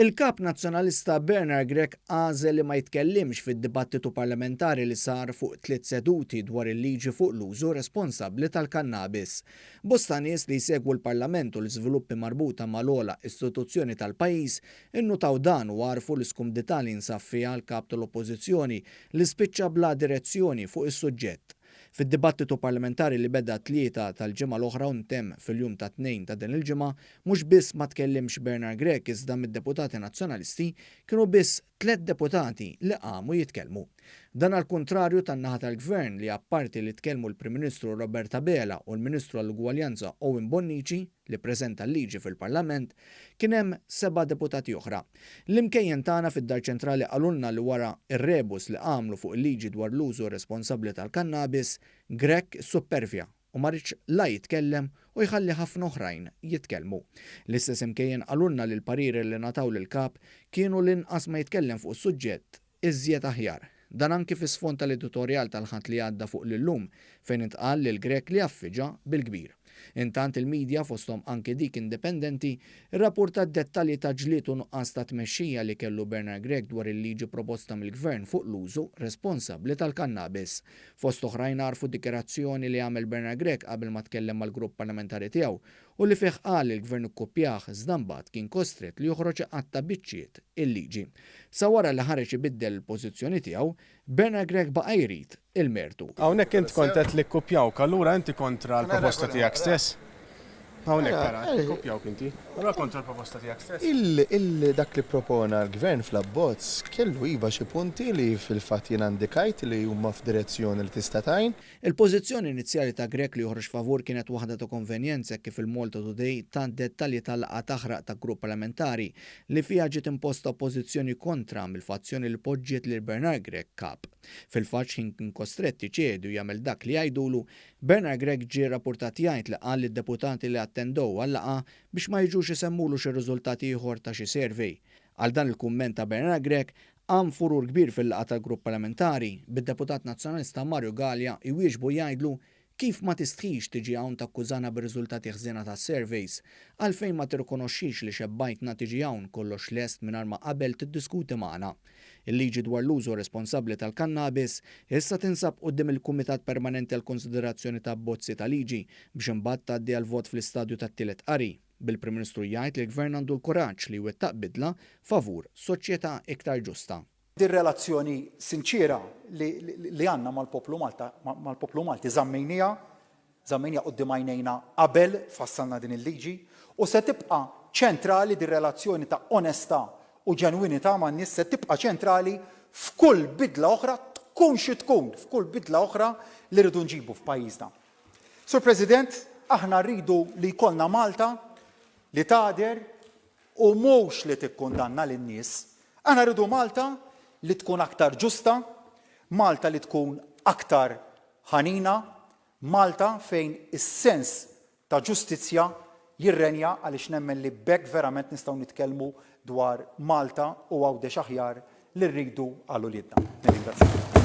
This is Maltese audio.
Il-Kap Nazzjonalista Bernard Grech għażel li ma jitkellimx fid-dibattitu parlamentari li sar fuq tliet seduti dwar il-liġi fuq l-użu responsabbli tal-kannabis. Bosta nies li jsegwu l-Parlament u l-iżviluppi marbuta mal-ogħla istituzzjoni tal-pajjiż innutaw dan u għarfu l-iskumdità li jinsab fiha l-Kap tal-Oppożizzjoni li spiċċa bla direzzjoni fuq is-suġġett. Fid-dibattitu parlamentari li beda t-Tlieta tal-ġimgħa l-oħra u ntemm fil-jum tat-Tnejn ta' din il-ġimgħa, mhux biss ma tkellimx Bernard Grech iżda mid-deputati Nazzjonalisti kienu biss tlett deputati li qamu jitkellmu. Dan għall-kuntrarju tan-naħa tal-Gvern li apparti li tkellmu l-Prim Ministru Robert Abela u l-Ministru għall-Ugwaljanza Owen Bonnici, li ppreżenta l-liġi fil-Parlament, kien hemm seba' deputati oħra. L-imkejjen tagħna fid-Dar Ċentrali qalulna li wara r-rebus li għamlu fuq il-liġi dwar l-użu irresponsabbli tal-kannabis, Grech issuppervja u ma riedx la jitkellem u jħalli ħafna oħrajn jitkellmu. L-istess imkejjen qalulna li l-pariri li ngħataw lill-Kap kienu li inqas ma jitkellem fuq is-suġġett, iżjed aħjar. Dan anki fi sfond tal-editorjal tal-Ħadd li għadda fuq l-Illum fejn intqal lil Grech li għaffiġha bil-kbir. Intant il-media, fosthom anki dik indipendenti, irrapurtat dettalji ta' ġlied u nuqqas ta' tmexxija li kellu Bernard Grech dwar il-liġi proposta mill-Gvern fuq l-użu responsabbli tal-kannabis. Fost oħrajn għarfu dikjarazzjoni li għamel Bernard Grech qabel ma tkellem mal-grupp parlamentari tiegħu u li fih qal li l-Gvern ikkupjah iżda mbagħad kien kostrett li joħroġ iqatta' biċċiet il-liġi. Sa wara li ħareġ ibiddel il-pożizzjoni tiegħu, Bernard Grech baqa' jrid il-mertu. Hawnhekk int kont għedt li kkupjawk, allura inti kontra l-proposta tiegħek stess? Hawnhekk tara, ikkupjawk inti. Allura kontra l-proposta tiegħek stess? Dak li ppropona l-Gvern fl-abbozz kellu iva xi punti li fil-fatt jiena indikajt li huma f'direzzjoni li tista' tgħin. Il-pożizzjoni inizjali ta' Grech li joħroġ favur kienet waħda ta' konvenjenza hekk kif il-Malta Today tat dettalji ta' laqgħa taħraq ta' grupp parlamentari li fiha ġiet imposta oppożizzjoni kontra mill-fazzjoni li poġġiet lil Bernard Grech kap. Fil-fatt x'ħin kien kostrett iċedi u jagħmel dak li jgħidulu, Bernard Grech ġie rrapurtat jgħid li qal lid-deputati li attendew għal-laqgħa biex ma jiġux isemmulu xi riżultat ieħor ta' xi survey. Għal dan il-kumment ta' Bernard Grech, qam furur kbir fil-laqgħa tal-grupp parlamentari, bid-deputat Nazzjonalista Mario Galea jwieġbu jgħidlu Kif ma tistħix tiġi hawn takkużana bir-riżultati ħżiena tas-surveys? Għalfejn ma tirrikonoxxix li xebbajtna tiġi hawn kollox lest mingħajr ma qabel tiddiskuti magħna? Il-liġi dwar l-użu responsabbli tal-kannabis issa tinsab quddiem il-Kumitat Permanenti għall-Konsiderazzjoni ta' Abbozzi ta' Liġi biex imbagħad tgħaddi għall-vot fl-istadju tat-tielet qari. Bil-Prim Ministru jgħid li l-Gvern għandu l-kuraġġ li jwettaq bidla favur soċjetà iktar ġusta. Dir-relazzjoni sinċiera li li għandna mal-poplu Malta, mal-poplu Malti żammejniha, żammejniha quddiem għajnejna qabel fassalna din il-liġi u se tibqa' ċentrali dir-relazzjoni ta' onestà u ġenwinità man-nies se tibqa' ċentrali f'kull bidla oħra tkun xi tkun, f'kull bidla oħra li rridu nġibu f'pajjiżna. Sur President, aħna rridu li jkollna Malta li tagħder u mhux li tikkundanna lin-nies. Aħna rridu Malta li tkun aktar ġusta, Malta li tkun aktar ħanina, Malta fejn is-sens ta' ġustizzja jirrenja għaliex nemmen li b'hekk verament nistgħu nitkellmu dwar Malta u Għawdex aħjar li rridu għal uliedna. Nirringrazzjakom.